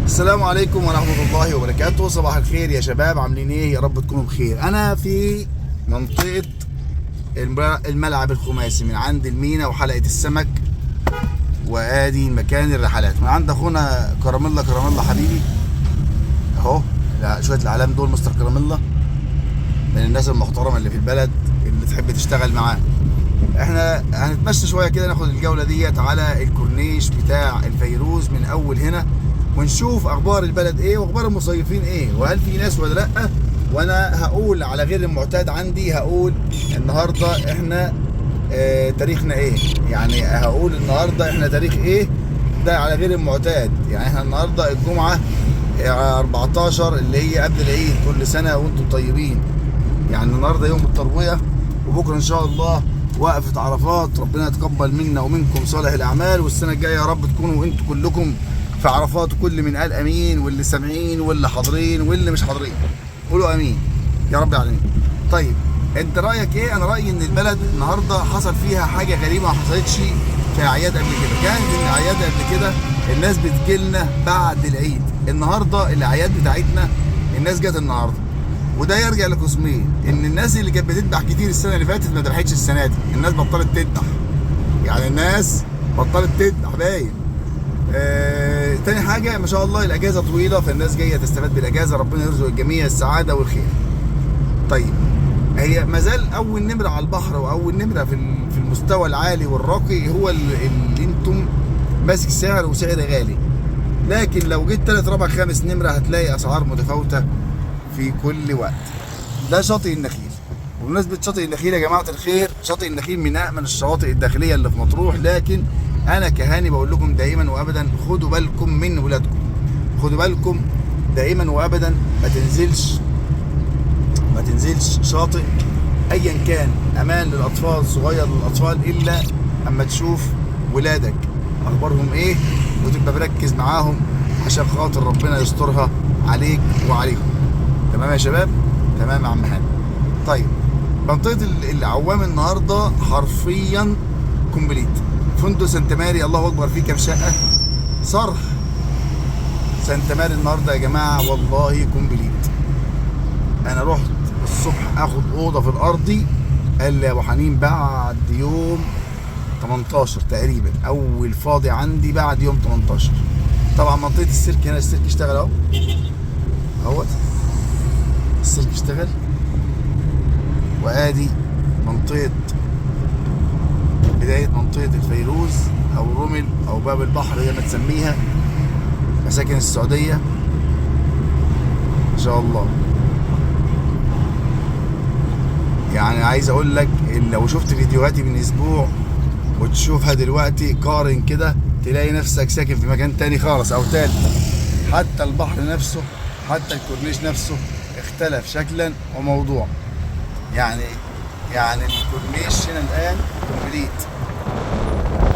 السلام عليكم ورحمة الله وبركاته. صباح الخير يا شباب، عاملين ايه؟ يا رب تكونوا بخير. انا في منطقة الملعب الخماسي من عند المينا وحلقة السمك، وادي مكان الرحلات من عند اخونا كراميلا. كراميلا حبيبي اهو، شوية الاعلام دول مستر كراميلا من الناس المحترمة اللي في البلد اللي تحب تشتغل معاه. احنا هنتمشى شوية كده، ناخد الجولة ديت على الكورنيش بتاع الفيروز من اول هنا، ونشوف اخبار البلد ايه واخبار المصيفين ايه، وهل في ناس ولا لا. وانا هقول على غير المعتاد عندي، هقول النهارده احنا تاريخنا ايه، يعني هقول النهارده احنا تاريخ ايه، ده على غير المعتاد. يعني احنا النهارده الجمعة 14 اللي هي قبل العيد، كل سنة وانتم طيبين. يعني النهارده يوم التروية، وبكره ان شاء الله وقفه عرفات، ربنا يتقبل منا ومنكم صالح الاعمال، والسنة الجاية يا رب تكونوا انتم كلكم في عرفات، وكل من قال امين، واللي سامعين واللي حاضرين واللي مش حاضرين قولوا امين يا رب العالمين. طيب انت رايك ايه؟ انا رايي ان البلد النهارده حصل فيها حاجة غريبة ما حصلتش في اعياد قبل كده. كانت الاعياد قبل كده الناس بتجيلنا بعد العيد، النهارده الاعياد بتاعتنا الناس جت النهارده. وده يرجع لقسمين، ان الناس اللي كانت بتذبح كتير السنة اللي فاتت ما ذبحتش السنة دي، الناس بطلت تذبح، يعني الناس بطلت تذبح باين. تاني حاجة ما شاء الله الاجازة طويلة، فالناس جاية تستفاد بالاجازة، ربنا يرزق الجميع السعادة والخير. طيب هي ما زال اول نمره على البحر واول نمره في المستوى العالي والراقي هو اللي انتم ماسك سعر وسعر غالي، لكن لو جيت تالت رابع خامس نمره هتلاقي اسعار متفاوتة في كل وقت. ده شاطئ النخيل. وبمناسبة شاطئ النخيل يا جماعة الخير، شاطئ النخيل من أأمن الشواطئ الداخلية اللي في مطروح، لكن أنا كهاني بقول لكم دائما وأبدا خدوا بالكم من ولادكم، خدوا بالكم دائما وأبدا، ما تنزلش شاطئ أيا كان أمان للأطفال صغير للأطفال، إلا أما تشوف ولادك أخبارهم إيه وتبقى مركز معاهم عشان خاطر ربنا يسترها عليك وعليهم. تمام يا شباب؟ تمام يا عم هاني. طيب منطقة العوام النهارده حرفيا complete. فندق سانتا ماري الله اكبر فيه كام شقة، صرح سانتا ماري النهارده يا جماعة والله complete. انا رحت الصبح اخد اوضة في الارضي، قال لي يا ابو حنين بعد يوم 18 تقريبا، اول فاضي عندي بعد يوم 18. طبعا منطقة السيرك هنا، السيرك اشتغل اهو، اهوت السيرك اشتغل. وادي منطقة بداية منطقة الفيروز او رمل او باب البحر زي ما تسميها، مساكن السعودية ان شاء الله. يعني عايز اقول لك لو شفت فيديوهاتي من اسبوع وتشوفها دلوقتي قارن كده، تلاقي نفسك ساكن في مكان تاني خالص او تالت. حتى البحر نفسه، حتى الكورنيش نفسه اختلف شكلا وموضوع. يعني الكورنيش هنا الان complete.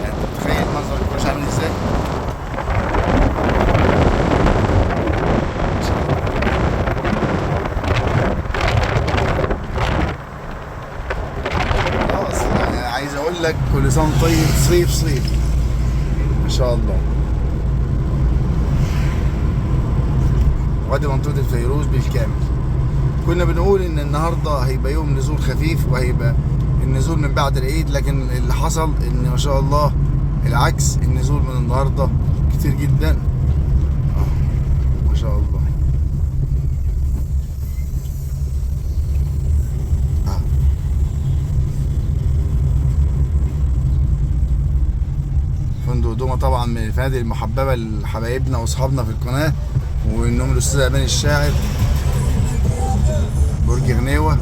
يعني انت متخيل منظر الكورنيش عامل ازاي؟ خلاص يعني انا عايز اقول لك كل سنة طيب، صيف صيف ما شاء الله. وادي منطقة الفيروز بالكامل. كنا بنقول ان النهارده هيبقى يوم نزول خفيف وهيبقى النزول من بعد العيد، لكن اللي حصل ان ما شاء الله العكس، النزول من النهارده كتير جدا ما شاء الله. فندق دوما طبعا من الفنادق المحببة لحبايبنا واصحابنا في القناة، وانهم الاستاذ امان الشاعر، برج غنيوه.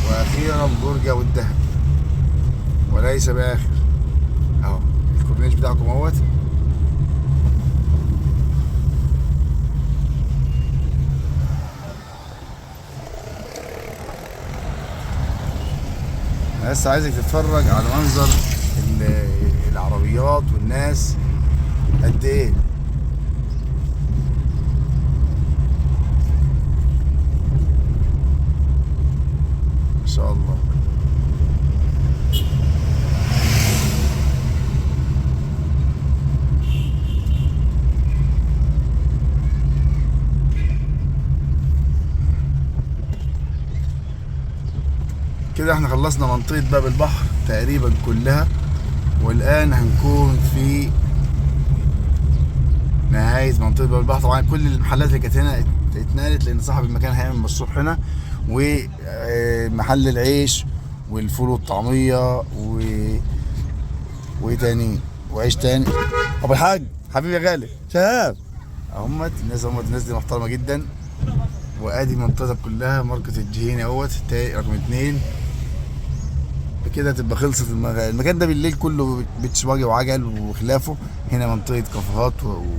واخيرا برج ابو الدهب، وليس باخر. اهو الكورنيش بتاعكم اهوت. بس عايزك تتفرج على منظر العربيات والناس قد ايه. ما شاء الله. كده احنا خلصنا منطقة باب البحر تقريبا كلها، والآن هنكون في نهاية منطقة باب البحر. طبعا كل المحلات اللي كانت هنا اتنقلت، لأن صاحب المكان هيعمل مشروع هنا، ومحل العيش والفول والطعمية وايه تاني وعيش تاني. ابو الحاج حبيبي يا غالي شهاب، اهمت الناس، اهمت الناس دي محترمة جدا. وادي المنطقة كلها ماركت الجهيني اهوت رقم 2. بكده تبقى خلصت المكان ده بالليل كله بيتش باجي وعجل وخلافه. هنا منطقة كافيهات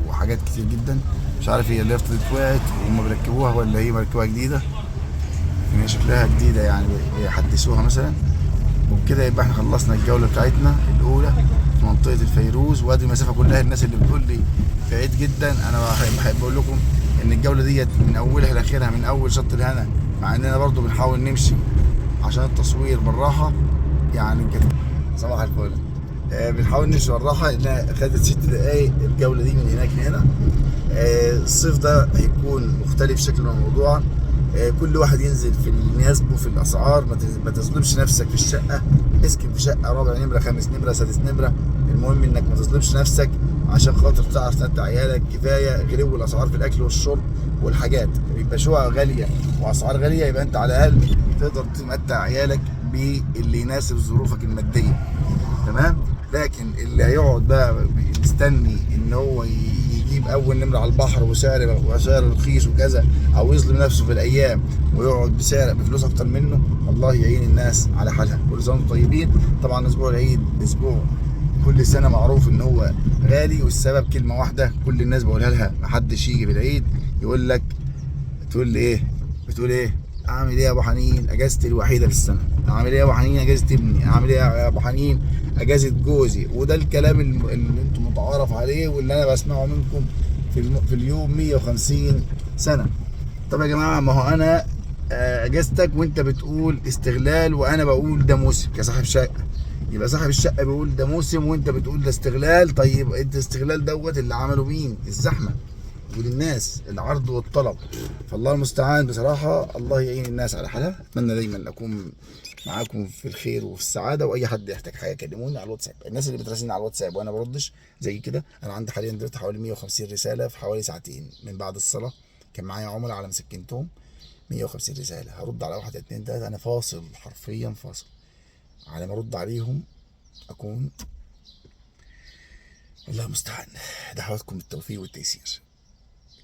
وحاجات كتير جدا. مش عارف هي الليفت دي وقعت وهم بيركبوها ولا هي مركبوها جديدة، لكن هي شكلها جديدة يعني بيحدثوها مثلا. وبكده يبقى احنا خلصنا الجولة بتاعتنا الأولى في منطقة الفيروز. وادي المسافة كلها. الناس اللي بتقول لي بعيد جدا، أنا بحب أقول لكم إن الجولة ديت من أولها لآخرها، من أول شط الهنا، مع إننا برضو بنحاول نمشي عشان التصوير بالراحة يعني كده. صباح الفل. بنحاول نمشي بالراحة، لأنها خدت 6 دقايق الجولة دي من هناك لهنا. الصيف ده هيكون مختلف شكلا وموضوعا. كل واحد ينزل في اللي يناسبه في الاسعار. ما تظلمش نفسك في الشقة، اسكن في شقه رابع نمره، خامس نمره، سادس نمره، المهم انك ما تظلمش نفسك عشان خاطر تعرف تمتع عيالك. كفاية غلو الاسعار في الاكل والشرب والحاجات، يبقى شقق غالية واسعار غالية، يبقى انت على الاقل تقدر تمتع عيالك باللي يناسب ظروفك المادية. تمام. لكن اللي هيقعد بقى مستني ان هو يجيب اول نمره على البحر وسعر رخيص وكذا، او يظلم نفسه في الايام ويقعد بسعر بفلوس اكتر منه، الله يعين الناس على حالها. كل سنة وانتم طيبين. طبعا اسبوع العيد اسبوع كل سنة معروف ان هو غالي، والسبب كلمة واحدة كل الناس بقولها لها، محدش يجي في العيد يقول لك، تقول لي ايه، بتقول ايه، اعمل ايه يا ابو حنين اجازتي الوحيدة في السنة، اعمل ايه يا ابو حنين اجازه ابني، اعمل ايه يا ابو حنين اجازه جوزي. وده الكلام اللي انتم متعارف عليه واللي انا بسمعه منكم في اليوم 150 سنة. طب يا جماعة، ما هو انا اجازتك وانت بتقول استغلال، وانا بقول ده موسم كصاحب شقه، يبقى صاحب الشقة بيقول ده موسم وانت بتقول ده استغلال. طيب انت استغلال دوت اللي عمله مين؟ الزحمة وللناس، العرض والطلب. فالله المستعان بصراحة، الله يعين الناس على حالها. اتمنى دايما اكون معاكم في الخير وفي السعادة، واي حد يحتاج حاجة كلموني على الواتساب. الناس اللي بتراسلني على الواتساب وانا بردش زي كده، انا عندي حاليا دلوقتي حوالي 150 رسالة في حوالي ساعتين من بعد الصلاة. كان معايا عملاء على مسكنتهم 150 رسالة، هرد على 1 2 3، انا فاصل حرفيا فاصل على ما ارد عليهم اكون الله المستعان. دعواتكم بالتوفيق والتيسير.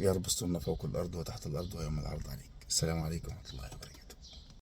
يا رب استرنا فوق الارض وتحت الارض ويوم العرض عليك. السلام عليكم ورحمة الله وبركاته.